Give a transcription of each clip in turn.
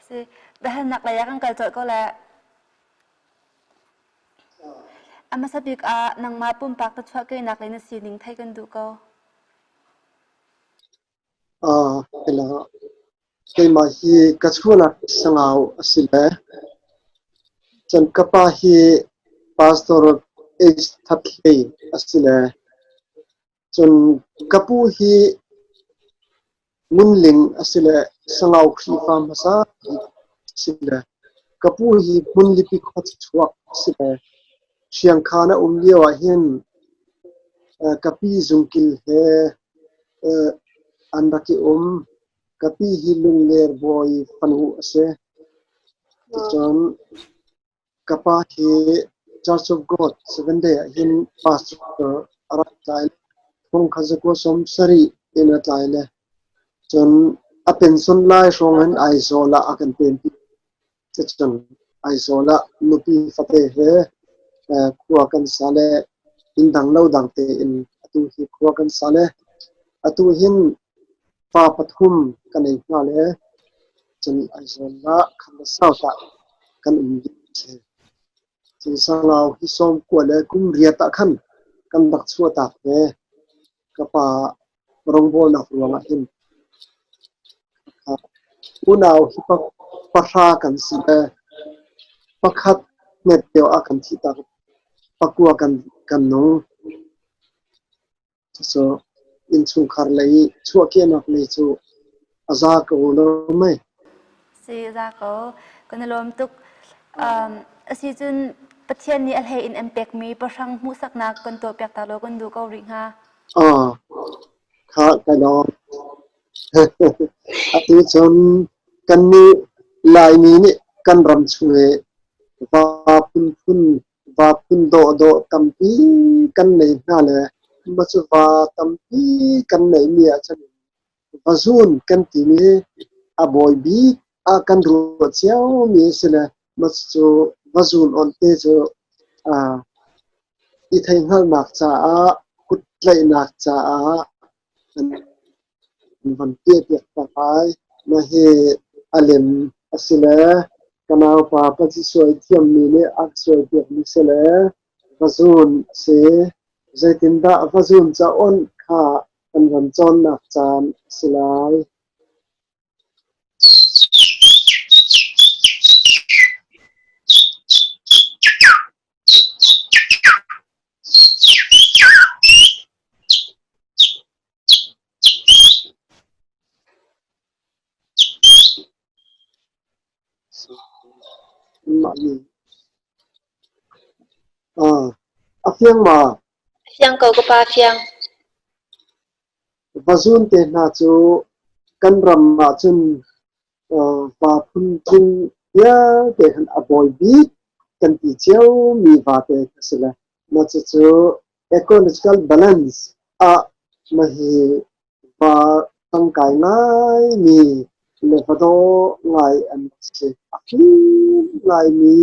Si biahalnak lei ah kan kal colh ko lai. A hmasa bik ah nangmah pumpak na chuahkehnak le na sining theih kan duh ko. Keimah hi ka chuahnak Sangau a si le cun ka pa hi Pastor H. That Hlei a si le cun ka pu hi Ngunling a si le Sangau Khrihfa hmasa bik a si le ka pu hi Hmunlipi khua chuak a si le Hriangkhan a um lio ah hin ka pi Zungkil he an rak i um. Ka pi hi Lungler bawi fanu a si. Cun ka pa hi Church of God Seventh Day ah hin pastor a rak tlai. Thong kha zakua 70 in a tlai le cun a pension lai hrawng hin Aizawl ah a kan penpi. Cucun Aizawl ah nupi fate he khua kan sa le inn dang lo dang tein atu hi khua kan sa le atu hin fa pathum ka nei hna le cun Aizawl ah khan south ah kan um dih a si. Cun Sangau hi 90 le kum 8 ah khan kan rak chuahtak ve. Ka pa rawngbawlnak ruangah hin unau hi pahra kan si le pakhat hmet deuh ah kan thih tak pakua kan nung. Cucu innchungkhar lei i chuahkehnak lei cu a za ko lo mei. Si a za ko. Kan i lawm tuk. Asi cun Pathian nih a hlei in an pekmi pahrang hmuhsaknak kan tuahpiak ta law kan duh ko rih hnga. Ah, kha ka lawm. Atu cun kannih Laimi nih kan ram chung i va phunphun va phun dawhdawh tampi kan nei hna le mah cu va tampi kan neihmi ahcun Vazun kan timi a bawi bik ah kan ruah ciomi a si le mah cucu vazun awnh te cu i theihngalhnak caah kuttlaihnak caah an van piahpiak hna lai. Mah hi a lem a si le ka naupa pazi suai thiammi nih a ka suaipiakmi si le vazun a si. Zeitindah vazun ca awnh kha kan ram cawnnak caan a si lai. Mah nih a fiang ma? Fiang ko ka pa fiang. Vazun te hna cu kan ram ahcun va phuntling vialte khan a bawi bik kan ti ciomi vate a si le mah cucu ecological balance ah mahhi va tangkai ngaimi le va dawh ngai an si. A fim ngaimi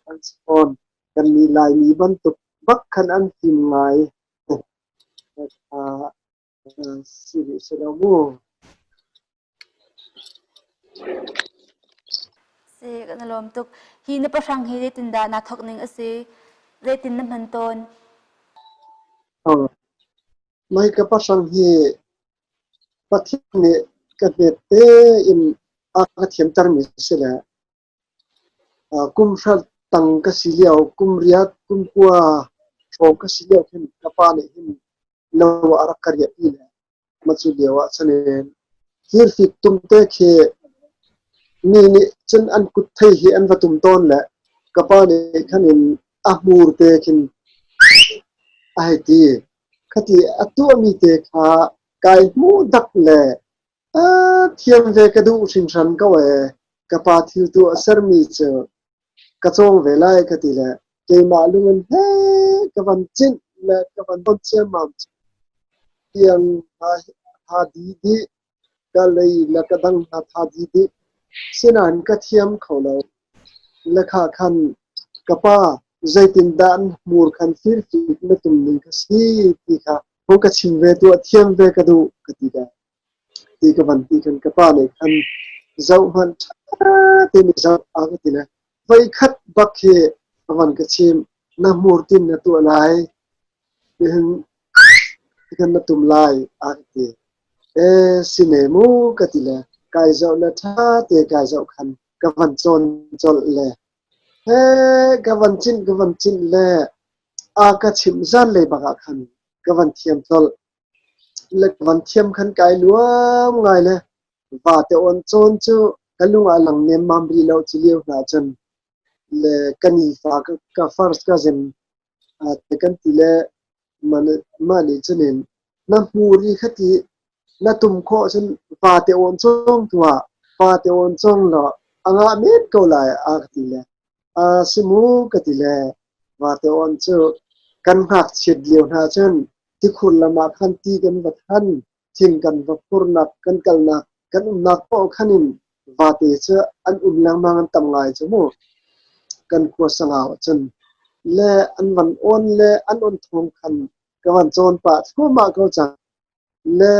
an si fawn. Kannih Laimi bantuk bak khan an fim ngai. Si rih si lo mu. Si kan i lawm tuk. Hi na pahrang hi zeitindah naa thawk ning a si? Zeitin na hman tawn? Mei ka pahrang hi Pathian nih ka hmet tein a ka thiamtermi a si le Kum hra tang ka si lio, kum riat, kum kua hrawng ka si lio khin ka pa nih hin lo a rak ka riahpi le mah cu lio ah cun thirfik tum te khi mi nih cun an kut thei hi an va tum tawn le ka pa nih khan in a hmur te khin a hei ti. Khati a tuahmi te kha kai hmuh dak le Thiam ve ka duh hringhran ko ee. Ka pa thil tu a sermi cu ka cawng ve lai ka ti le keimah lung in heh ka van cinh le ka van don ciammam cu tiang tha di dih, ka lei le ka dang hna tha di dih. Sinain ka thiam kho lo. Le kha khan ka pa zeitindah an hmur khan firfik na tum ning ka si ti kha hung ka chim ve tuah, thiam ve ka duh ka ti ve. Ti ka van ti khan ka pa nih khan Zohhmanh ṭha tein i zoh a ka ti le voikhat bak hi a van ka chim. Na hmurtin na tuah lai, nihin kan na tum lai a ka ti. Ee si ne mu ka ti le kai zoh le ṭha te kai zoh khan ka van cawn colh le he ka van cinh ka van cinh le a ka chimh zanlei bak ah khan ka van thiam colh. Le ka van thiam khan kai nuam ngai le vate awn cawn cu ka lung ah lang nemmam rih lo ci lio hna cun le ka nifa ka first cousin te kan ti le mah nih cun in na hmur i khati na tum khawh cun vate awn cawng tuah vate awn cawng law a ngah men ko lai a ka ti le a si mu ka ti le vate awn cu kan ngakchiat lio hna cun tikhur lam ah khan ti kan va than thing kan va phurnak kan kalnak kan umnak paoh khan in vate cu an um lengmang an tam ngai cu mu kan khua sangau ahcun le an van awn le an on thawng khan ka van cawn pah thluahmah ko cang le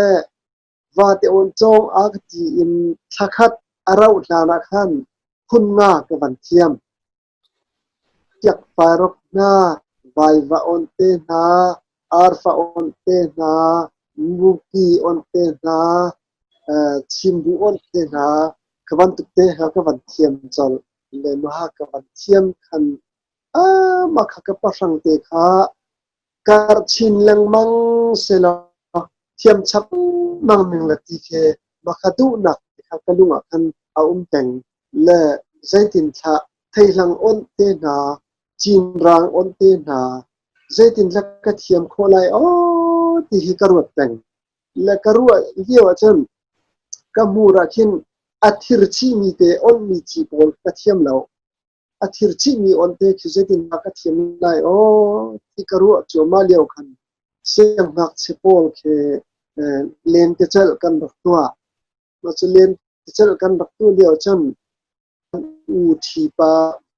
vate awn cawng a ka ti in thlakhat a rauh hlan ah khan phun nga ka van thiam. Kiakpairok hna, vaiva awnh te hna, arfa awnh te hna, mupi awnh te hna, chimbu awnh te hna, ka bantuk te kha ka van thiam colh. Le maha ka van thiam khan mah kha ka pahrang te kha karh chin lengmang selaw thiam chap lengmang ning le ti khi mah kha duhnak kha ka lung ah khan a um peng. Le zeitinthlah theihlang onh te hna, cinrang onh te hna, zeitinthlah ka thiam khawh lai aw ti hi ka ruat peng. Le ka ruah lio ahcun ka hmur ah khin a thir chihmi te onhmi ci pawl ka thiam lo. A thir chihmi onh te khi zeitindah ka thiam lai aw ti ka ruah cuahmah lio khan siangngakchia pawl khi lentecelh kan rak tuah. Mah cu lentecelh kan rak tuah lio cun u ṭhi pa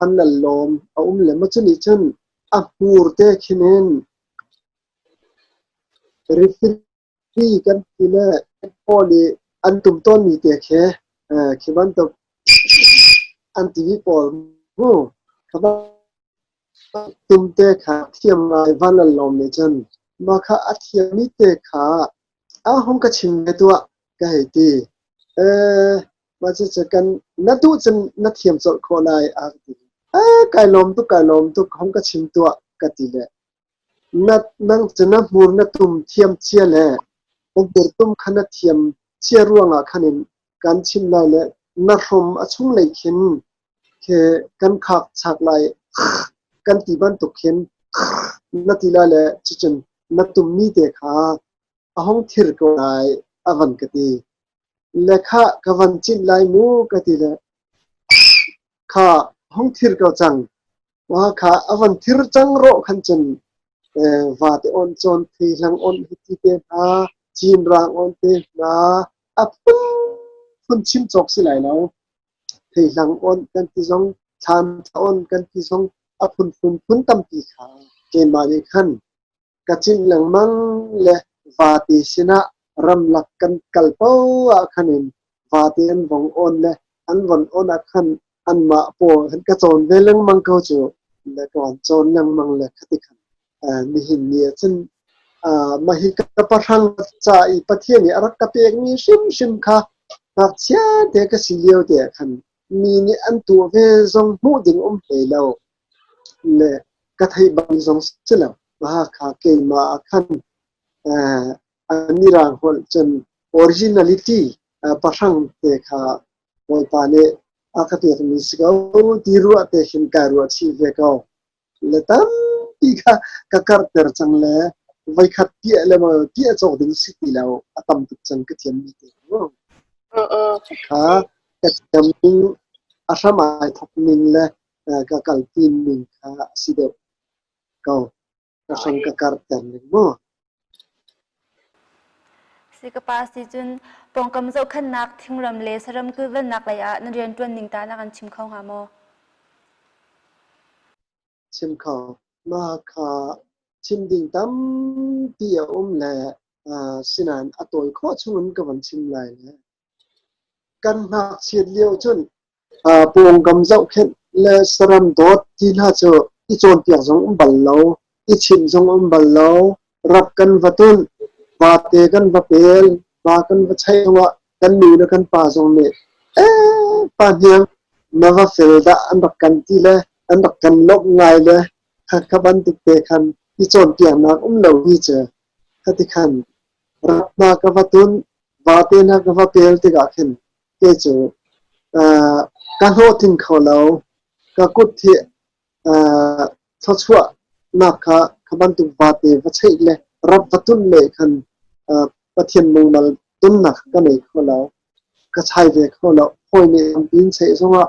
an lal lawm a um le maw cu nih cun a hmur te khin in referee kan ti le pawl i an tum tawnmi te khi khi bantuk an timi pawl mu kha tum te kha thiam ngai van lal lawm nih cun mah kha a thiammi te kha a hung ka chim ve tuah ka hei ti. Mah cucu kan na duh cun na thiam colh khawh lai a ka ti. Kai lawm tuk kai lawm tuk hong ka chim tuah ka ti le na nang cu na hmur na tum thiam cia le na hmur tum kha na thiam cia ruangah khan in kan chim lai le na hrom a chunglei khin khi kan khak chak lai kan ti bantuk khin na ti lai le cucun na tummi te kha a hong thir ko lai a van ka ti. Le khah ka van cinh lai mu ka ti le kha hong thir ko cang. Wa kha a van thir cang rawh khan cun vate on cawn thei hlang on hi ti te hna cinrang on te hna a phunphun chim cawk si lai lo. Theihlang on kan ti zong thlan on kan ti zong a phunphun phun tampi kha keimah nih khan Ka cinh lengmang le vate sinah ramlak kan kal paoh ah khan in vate an vong awn le an von awn ah khan anmah paw khan ka cawn ve lengmang ko cu le ka van cawn lengmang le khati khan nihin ni ah cun mah hi ka pahrang ca i Pathian nih a rak ka pekmi hrimhrim kha ngakchia te ka si lio te ah khan mi nih an tuah ve zong hmuh ding um hlei lo le ka theih bang zong si lo. Hakha keimah ah khan an mirang holh cun originality pahrang te kha Bawipa nih a ka pekmi si ko ti ruah te khin kai ruah chih ve ko. Le tampi kha ka karhter cang le voikhat tiah le maw tiah cawk ding si ti lo a tam tuk cang ka thiammi te. Kha ka thiam ning a hram ai thok ning le ka kalpi ning kha a si deuh ko. Ka hrang ka karhter ning mu. Si ka pa si cun pawngkam zohkhenhnak thingram le saram kilvennak lei ah na rianṭuan ning ta na kan chim kho hnga maw? Chim kho. Mah kha chim ding tampi a um le sinain a tawi khawh chung in ka van chim lai le. Kan ngakchiat lio cun pawngkam zohkhenh le saram dawt ti hna cu i cawnpiak zong um bal lo, i chimh zong um bal lo. Rap kan va tunh, vate kan va pel, va kan va chaih zongah kan nu le kan pa zong nih ee pa hniang na va fel dah an rak kan ti le an rak kan lawmh ngai le kha bantuk te khan i cawnpiaknak um lo hi cu khati khan rak hna ka va tun vate hna ka va pel tikah khin kei cu ka hlawhtling kho lo. Ka kut hi thluachuahnak kha kha bantuk vate va cheih le rap va tunh le khan Pathian lungmal tunnak ka nei kho lo. Ka chai ve kho lo. Hawi nih tampi in cheih zongah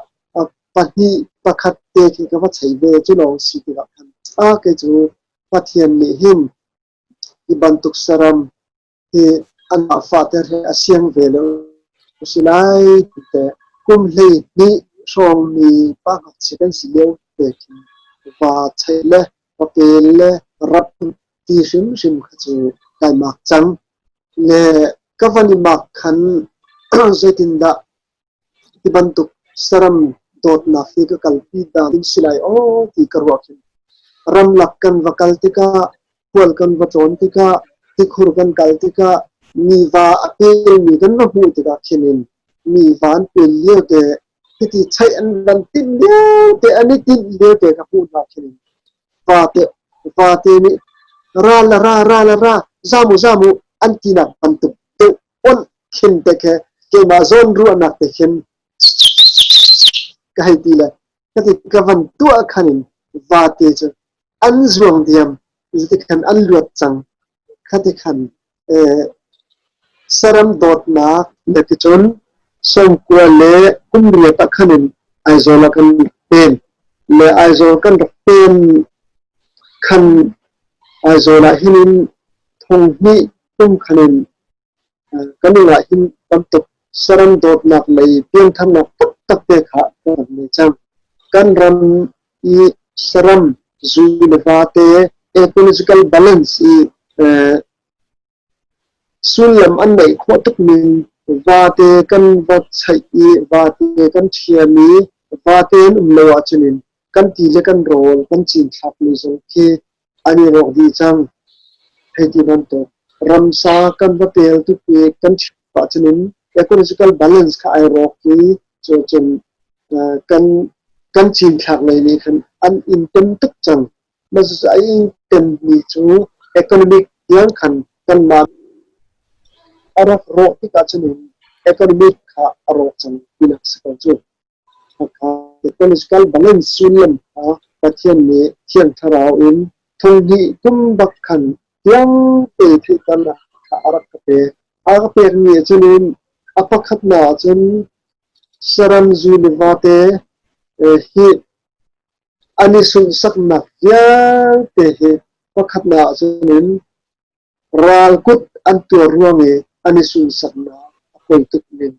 pahnih pakhat te khi ka va chei ve cu lawng si tikah khan a kei cu Pathian nih hin hi bantuk saram hi anmah fater hi a siang ve lo si lai ti kum 12 hrawng mi pa ngakchia kan si lio te khin va chei le va pel le rap ti hrimhrim kha cu kai mak cang. Le ka van i mak khan zeitindah Hi bantuk saram dawtnak hi ka kalpi dan ding si lai aw ti ka ruah khin ramlak kan va kal tikah, khual kan va tlawn tikah, tikhur kan kal tikah, mi va a pelmi kan va hmuh tikah khin in mi va an pel lio te, hiti chaih an van timh lio te, an i tinh lio te ka hmuh hna khin in vate vate nih ra la ra ra la ra zamu zamu an tinak bantuk deuh onh khin te khi keimah zawn ruahnak te khin ka hei ti le ka ti ka van tuah khan in vate cu an zuang diam ti khan an luat cang kha ti khan saram dawtnak le ti cun 90 le kum riat ah khan in Aizawl ah kan pem le Aizawl kan rak pem khan Aizawl ah hin in thong hnih kum khan in Kan inn ah hin bantuk saram dawtnak lei piantharnak taktak te kha kan rak ngei cang. Kan ram i saram zu le va te ecological balance i sullam an neih khawh tuk ning vate kan va chaih i vate kan ṭhiam i vate an um lo ahcun in kan ti le kan rawl kan cinthlakmi zong khi an i rawk dih cang. Hei ti bantuk ramsa kan va pel tuk i kan chim ahcun in ecological balance kha ai rawk i cucun kan kan cinthlak lei nih khan an in tem tuk cang. Mah cucu a in temmi cu economic tiang khan kanmah a rak rawh tik ahcun in economic kha a rawk cang tinak si ko cu. Ecological balance sullam kha Pathian nih Thiang Thlarau in thonghnih kum bak khan tiang te theihternak kha a rak ka pek. A ka pekmi ahcun in a pakhatnak ahcun saram zu le vate hi an i sunhsaknak vialte hi pakhatnak ahcun in Ralkut an tuar ruang i an i sunhsaknak a poi tuk ning.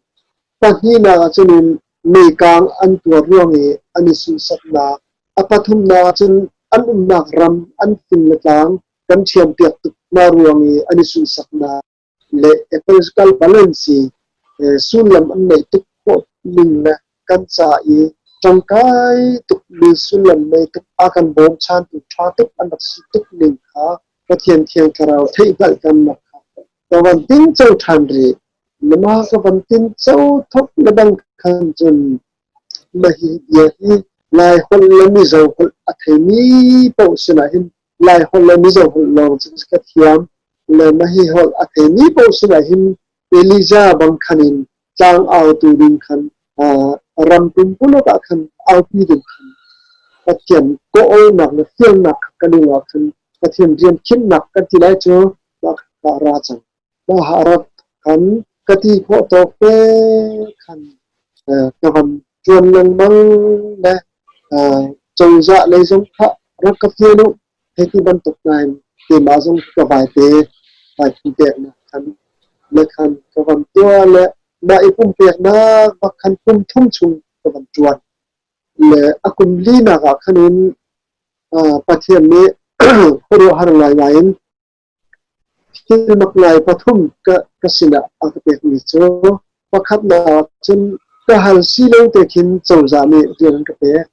Pahnihnak ahcun in meikang an tuar ruang i an i sunhsaknak. A pathumnak ahcun an umnak ram an fing le tlang kan thiampiak tuk hna ruang i an i sunhsaknak le ecological balance i sullam an neih tuk khawh ning le kan ca i ṭangkai tukmi sullam nei tuk a kan bawmchantu ṭha tuk an rak si tuk ning kha Pathian Thiang Thlarau theihhngalhternak kha ka van tinco ṭhan rih. Na mah ka van tinco thok le bang khan cun mah hi bia hi Laiholh le Mizo holh a theimi paoh sinah hin Laiholh le Mizo holh lawng cu ka thiam le mah hi holh a theimi paoh sinah hin Elijah bang khan in tlang autu ding khan ram pumpuluk ah khan aupi ding khan Pathian kawhawlnak le fialnak kan i ah khan Pathian rian khinhnak kan ti lai cu mah kha ra cang. Mah ha rat khan ka ti khawh tawk te khan ka van ṭuan lengmang le cozah lei zong kha rak ka fial u hei ti bantuk hna in keimah zong ka vai pe vai pumpeknak khan le khan ka van tuah le mah i pumpeknak bak khan kum thum chung ka van ṭuan le a kum linak ah khan in Pathian nih khuaruahhar ngaingai in thil mak ngai pathum ka sinah a ka pekmi cu. Pakhatnak cun ka hal si lo te khin cozah nih rian an ka pek.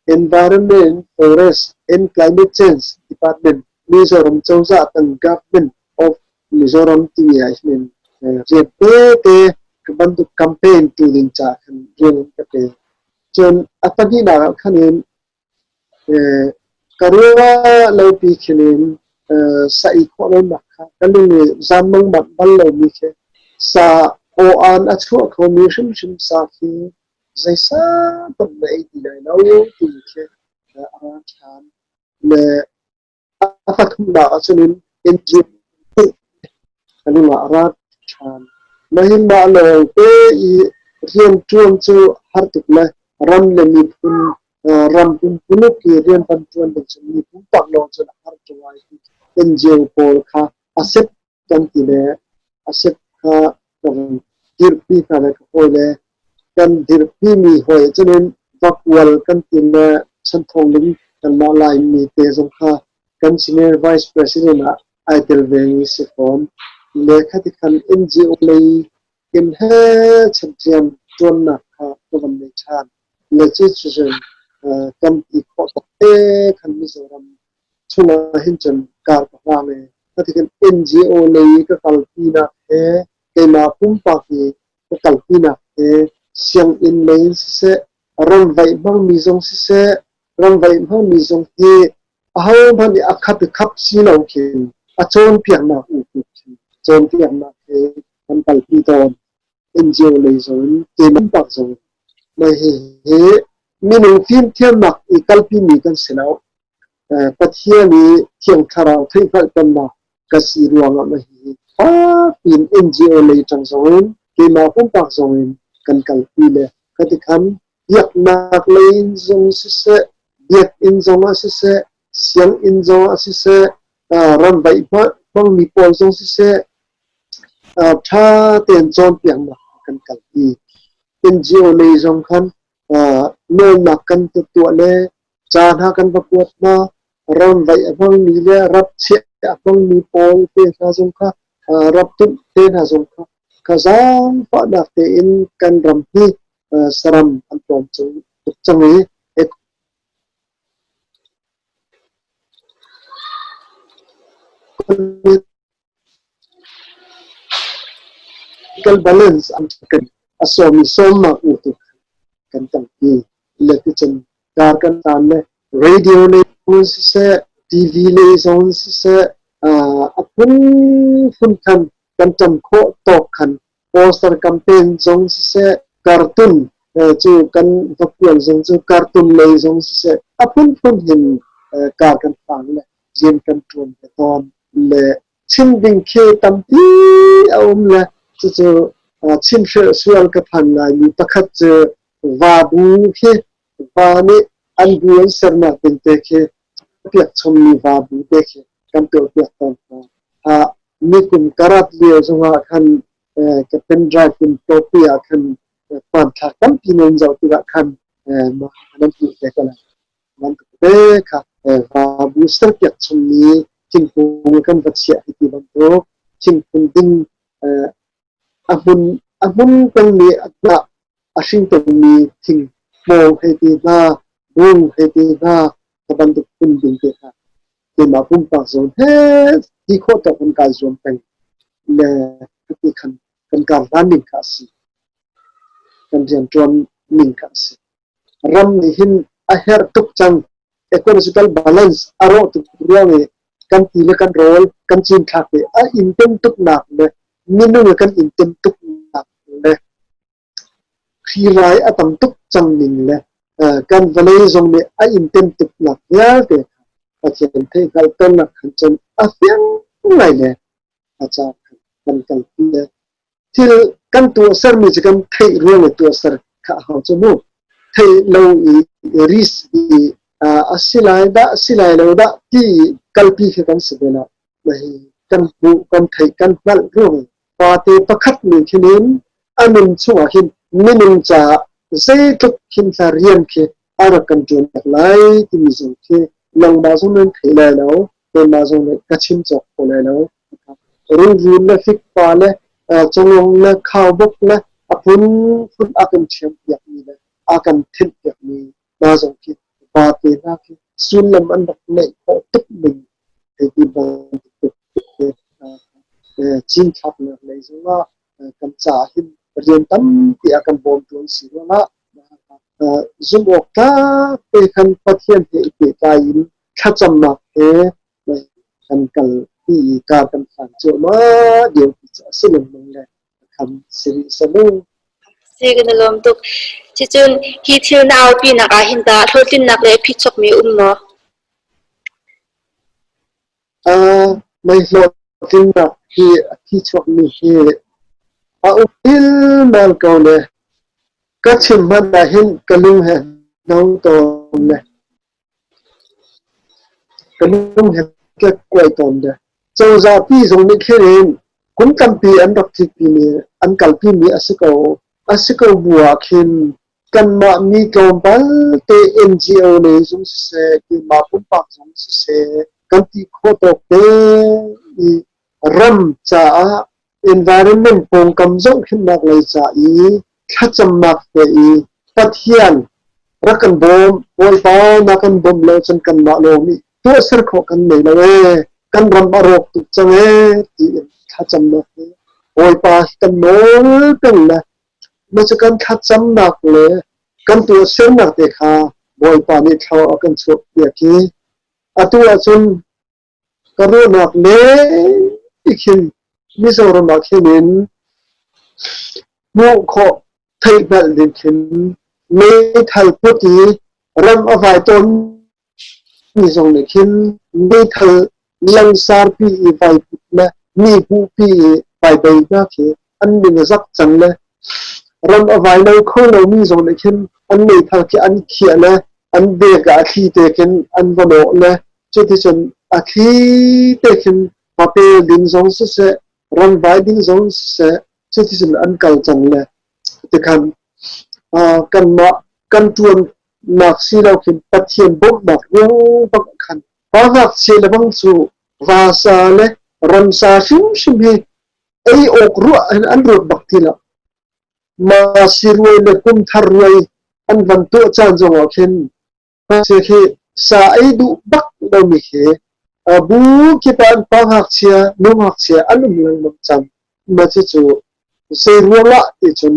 Environment, Forest and Climate Change Department, Mizoram cozah tang Government of Mizoram timi ah hin rian tete bantuk campaign tu ding caah khan rian an ka pek. Cun a pahnihnak ah khan in Ka ruah lopi khin in sa i khawh lonak kha ka lung i zammang manh bal lomi khi sa aw-aan a chuah khomi hrimhrim sa khi zeisahmanh na ei ti lai lo timi khi a ra ṭhan. Le a pathumnak ahcun in engine ka lung ah a ra ṭhan. Mah lawngte i rianṭuan cu har tuk le ram le miphun ram pumpuluk i rian kan ṭuan ding cu mi pumpak lawng cun a har ṭung ai ti. NGO pawl kha a sep kan ti le a sep kha ka van dirpi hna le ka hawile kan dirpimi hawi cun in vakual kan ti le chanthawng ling kanmah Laimi te zong kha kan senior vice president ah ai tel ve mi si fawn. Le khati khan NGO lei in he chanṭian ṭuannak kha ka van nei ṭhan. Le cucun kan ti khawh tawk te khan Mizoram chungah hin cun kar ka hlang i khati khan NGO lei ka kalpinak he keimah pumpak i ka kalpinak he sianginn lei in siseh, ramvaih hmangmi zong siseh, ramvaih hmangmi zong hi ahohmanh nih a khap i khap si lo khin a cawnpiaknak u khin cawnpiaknak he kan kalpi tawn. NGO lei zong in keimah pumpak zong in mah hihi minung fimthiamnak i kalpimi kan si lo. Pathian i Thiang Thlarau theihhngalhternak ka si ruangah mah hihi fakpi in NGO lei ṭang zong in keimah pumpak zong in kan kalpi le khati khan biaknak lei in zong siseh, biakinn zongah siseh, sianginn zongah siseh, ramvaih hmangmi pawl zong siseh, ṭha tein cawnpiaknak kan kalpi. NGO lei zong khan nawlnak kan tuah le ca hna kan va kuat hna. Ramvaih a hmangmi le rapchiah a hmangmi pawl te hna zong kha raptumh te hna zong kha kha zaangfahnak tein kan ram hi saram an tlawm tuk cang i Economical balance an kan a sawm i sawmnak u tu kan tampi. Le ticun kar kan tan le radio lei zong siseh, TV lei zong siseh, a phunphun khan kan ṭam khawh tawk khan poster campaign zong siseh, cartoon cu kan va kual zong cu cartoon lei zong siseh, a phunphun hin kar kan hlang le rian kan ṭuan ve tawn le chim ding khi tampi a um le cucu chimhrilh sual ka phan ngaimi pakhat cu vabu khi va nih an bu an sernak ding te khi piak chommi vabu te khi kan tuahpiak tawn hna. Nikum karat lio zongah khan ka pen drive in topi ah khan hmanthlak tampi nan zoh tikah khan nan hmuh te ko lai. Bantuk te kha vabu serpiak chommi thingkung kan va chiah hi ti bantuk thingphun ding a hmun pengmi a hnah a hring pengmi thing hmawng hei ti hna, bung hei ti hna, ka bantuk phun ding te kha keimah pumpak zawn he ti khawh tawk in kai zuam peng le ti khan kan kar hlan ning kha a si. Kan rianṭuan ning kha a si. Ram nih hin a herh tuk cang. Ecological balance a rawh tuk ruang i kan ti le kan rawl kan cinthlak i a intem tuknak le minung kan intem tuknak le hrirai a tam tuk cang ning le kan vawlei zong nih a intem tuknak vialte kha Pathian theihhngalhternak khan cun a fiang ngai le a ca khan kan kalpi le thil kan tuahsermi cu kan theih ruang i tuahser kha a hau cu mu. Theih lo i risk i a si lai dah si lai lo dah ti i kalpi khi kan si ve lo. Hi kan hmuh kan theih kan hngalh ruang i pate pakhat nih khin in a nun chungah hin minung caah zeitluk khin thla rian khi a rak kan ṭuan lai timi zong khi nangmah zong nan thei lai lo keimah zong nih ka chim cawk kho lai lo. Rungrul le fikfa le Cawlong le khaubawk le a phunphun a kan ṭhiampiakmi le a kan thenhpiakmi hna zong khi vate hna khi sullam an rak neih khawh tuk ning hei ti bantuk cinthlaknak lei zongah kan caah hin rian tampi a kan bawmtu an si ruangah zumh awk tlak te khan Pathian he i pehtlai in thlacamnak he kan kal ti i kar kan hlan cuahmah lio ti cu a si lengmang le kham si rih semu. Si kan i lawm tuk. Cucun hi thil na aupinak ah hin tah hlawhtlinnak le phichuakmi um maw? Mei hlawhtlinnak hi a phichuakmi hi a um tilmal ko le ka chim hmanh ah hin ka lung he no tawn le Ka lung he kuai tawn deh. Cozah pi zong nih khin in kum tampi an rak ṭitpimi an kalpimi a si ko. A si ko bu ah khin kanmah mi tlawmpal te NGO lei zong siseh, keimah pumpak zong siseh, kan ti khawh tawk te i ram caah environment pawngkam zohkhenhnak lei ca i thlacamnak he i Pathian rak kan bawm, Bawipa na kan bawmh lo cun kanmah lawng nih tuahser khawh kan nei lo ee, kan ram a rawk tuk cang ee tiin thlacamnak he Bawipa kan nawl peng le na cu kan thlacamnak le kan tuahsernak te kha Bawipa nih thla a kan chuahpiak i atu ahcun Ka ruahnak men khin Mizoram ah khin in hmuh khawh theihhngalh ding khin meithal put i ram a vai tawnmi zong nih khin meithal langsarpi i vai put le mi hmuhpi i vai bei hna khi an ning a zak cang le ram a vai lo kho lomi zong nih khin an meithal khi an khiah le an bek ah a thli te khin an va nawh le cuticun a thli te khin papel ding zong siseh ramvai ding zong siseh cuticun an kal cang le tikhan kanmah kan ṭuannak si lo khin Pathian bawmhnak ruang bak khan pa ngakchia le bang cu vasa le ramsa hrimhrim hi ei awk ruah in an ruat bak ti lo. Masi ruai le kumthar ruai an van tuah caan zongah khin ngakchia khi sa ei duh bak lomi khi bu kip ah an pa ngakchia nu ngakchia an um lengmang cang. Mah cucu zei ruangah ti cun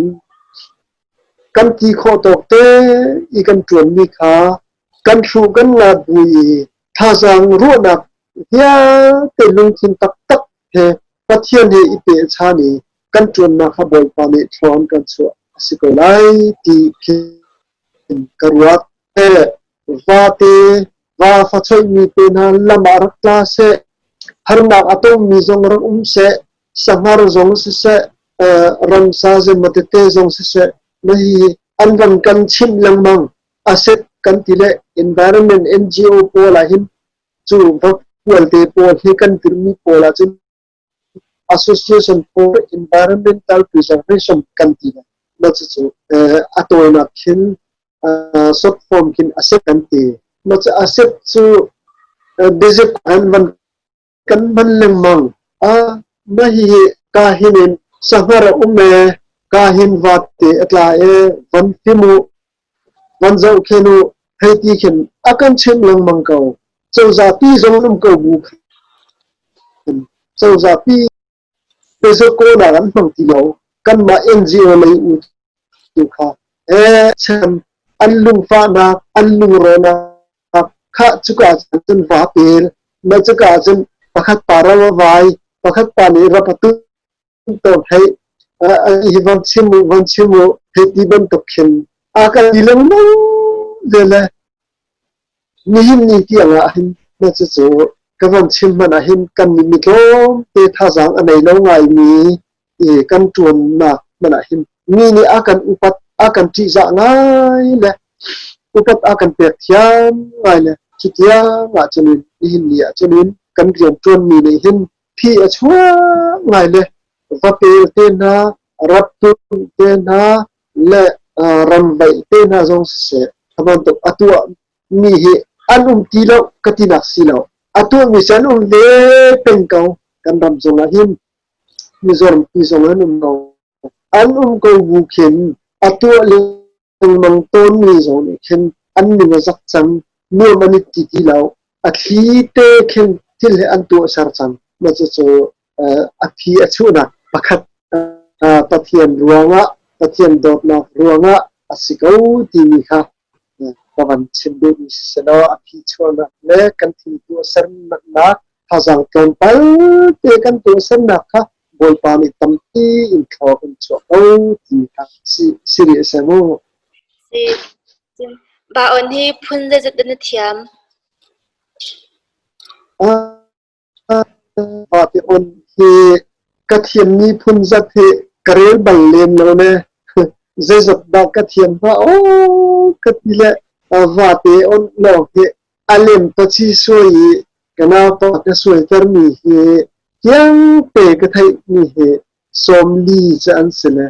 kan ti khawh tawk te i kan ṭuanmi kha kan hruh kan ngat bu i thazaang ruahnak vialte lungthin taktak he Pathian he i pehchan i kan ṭuannak kha Bawipa nih thlua an kan chuah a si ko lai ti khin ka ruat. Vate va fa choihmi te hna lam ah rak tla seh, harnak a tongmi zong rak um seh, sahngar zong siseh, ramsa zeimaw tete zong siseh, na hi an van kan chimh lengmang. Asset kan ti le environment NGO pawl ah hin cu vapualte pawl hi kan dirhmi pawl ahcun Association for Environmental Preservation kan ti le na cucu a tawinak khin short form khin asset kan ti. Na cu asset cu basic an van kan hman lengmang. Mah hihi ka hin in sahngar a um ee, ka hin vate a tla ee, van fim u, van zohkhen u, hei ti khin a kan chimh lengmang ko. Cozah pi zong an um ko bu khan cozah pi pezawkawnak an hmang ti lo. Kanmah NGO lei u tu kha ee chan an lungfahnak, an lungrawhnak kha cuka cun va pel. Na cuka cun pakhat pa ram a vai, pakhat pa nih rap a tum tawn hei hi van chim u, van chim u, hei ti bantuk khin a kan ti lengmang ve le nihin ni tiang ah hin na cucu ka van chim hmanh ah hin kan nih mi tlawmte thazaang a nei lo ngaimi i kan ṭuannak hmanh ah hin mi nih a kan upat a kan ṭihzah ngai le upat a kan pek thiam ngai le cutiang ah cun nihin ni ah cun kan rian ṭuanmi nih hin phi a chuak ngai le vapel te hna raptun te hna le ramvaih te hna zong siseh a bantuk a tuah mi hi an um ti lo ka tinak si lo a tuahmi cu an um ve peng ko kan ram zongah hin. Mizoram pi zong an um ko. An um ko bu khin a tuah lengmang tawnmi zong nih khin an ning a zak cang. Nuam an i ti ti lo. A thli te khin thil hi an tuahser cang. Mah cucu a phi a chuhnak pakhat Pathian ruangah, Pathian dawtnak ruangah a si ko timi kha ka van chim duhmi siselaw a phi chuahnak le kan thil tuahsernak thazaang tlawmpal te kan tuahsernak kha Bawipa nih tampi in thlaw kan chuah ko ti kha si rih seh mu. Si. Ba-on hi phun zeizat dah na thiam? Vate on hi ka thiammi phun zat hi ka rel bal lem lo ne. Zeizat dah ka thiam hnga aw ka ti le vate on lawng hi a lem paci suai i ka naupa ka suaitermi hi tiangte ka theihmi hi 40 cu an si le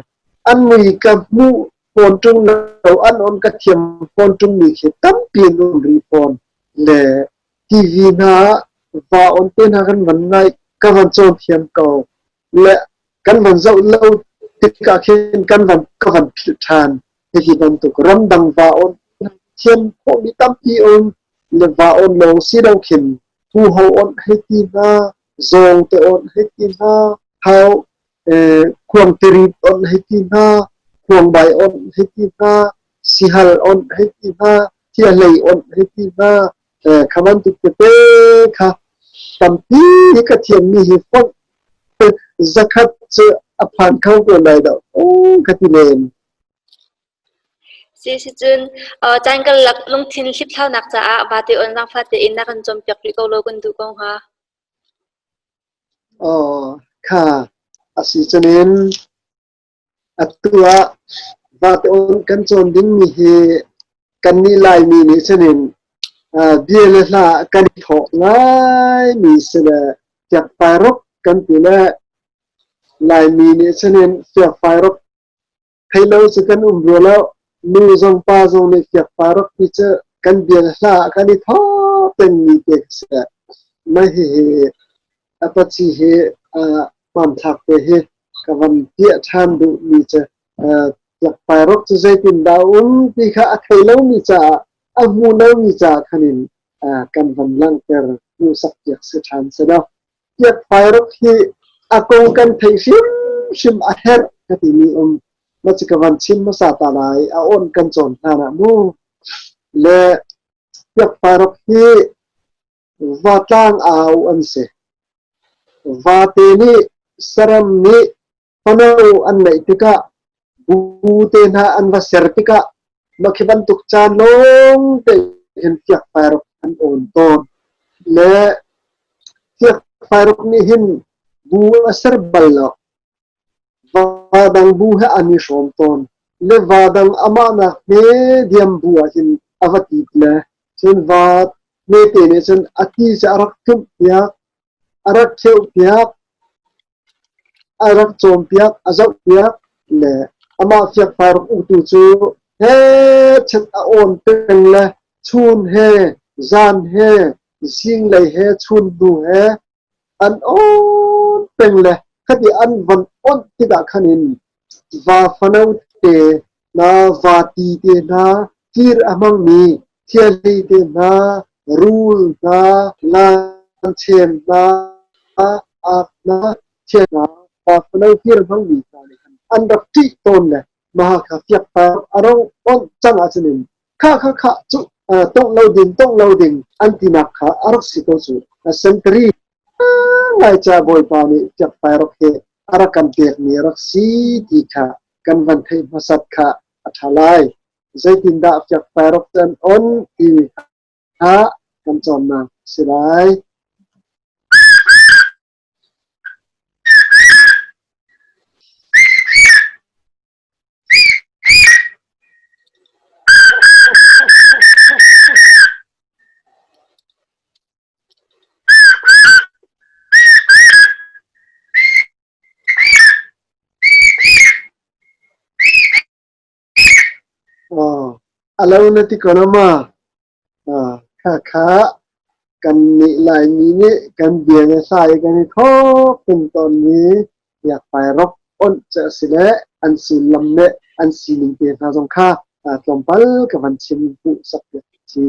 an mui ka hmuh fawn ṭung lo an on ka thiam fawn ṭungmi khi tampi an um rih fawn le TV hna ah va on te hna kan van ngaih ka van cawn thiam ko le kan van zoh lo tikah khin kan van ka van philh ṭhan. Hihi bantuk ramdang va on thiam khawhmi tampi um le va on lawng si lo khin huho on hei ti hna, zawng te on hei ti hna, hau khuangtirit on hei ti hna, khuangbai on hei ti hna, sihal on hei ti hna, thiahlei on hei ti hna, kha bantuk tete kha tampi ka thiammi hi fonh 100 cu a phan kho ko lai dah ka ti len. Si sicun caan karlak lungthin hliphlaunak caah vate on zaangfah tein na kan cawnpiak rih ko law kan duh ko hnga. Aw, kha a si cunin Atu ah vate on kan cawn dingmi hi kannih Laimi nih cun in bia le hla kan i thawh ngaimi si le fiakfairuk kan ti le Laimi nih cun in fiakfairuk thei lo cu kan um rua lo. Nu zong pa zong nih fiakfairuk ti cu kan bia le hla ah kan i thawh pengmi te khi si. Mah hihi a paci hi hmanthlak te hi ka van piah ṭhan duhmi cu tlakpairuk cu zeitindah a um ti kha a thei lomi caah a hmu lomi caah khan in kan van langhter hmuhsak piak si ṭhan si lo. Tlakpairuk hi a kong kan theih hrimhrim a herh ka timi um ma cu ka van chim hmasa ta lai a on kan cawn hlan ah mu le tlakpairuk hi Vatlang au an si. Vate nih saram nih fano an neih tikah bu te hna an va ser tikah mah khi bantuk caan lawng te hin fiakfairuk an awn tawn. Le fiakfairuk nih hin bu a ser bal lo. Va dang bu he an i hrawm tawn. Le va dang amah nak hme diam bu ah hin a va tit le cun va hmete nih cun a ti cu a rak tlumh piak, a rak kheuh piak, a rak cawm piak, a zoh piak le amah fiakfairuk uktu cu hechet a awn peng le chun he zan he zinglei he chun hnu he an awn peng le khati an van onh tikah khan in va fano te hna, vati te hna, fir a hmangmi thialhlei te hna, rul hna, lanchem hna, ak hna, thial hna, va fano fir hmangmi hna nih khan an rak ṭih tawn le mah kha fiakpar a rong onh cang ahcun in kha kha kha cu tongh lo ding tongh lo ding an tinak kha a rak si ko cu. Sentari ngai ca Bawipa nih fiakfairok hi a rak kan pekmi a rak si ti kha kan van theih hmasat kha a ṭha lai. Zeitindah fiakfairok cu an on ti kha kan cawnnak a si lai. A lo na ti ko na ma? Khakha kannih Laimi nih kan bia le hla i kan i thawk peng tawnmi. Biakpairok onh cu a si le an sullam le an sining te hna zong kha tlawmpal ka van chim hmuhsak piak si.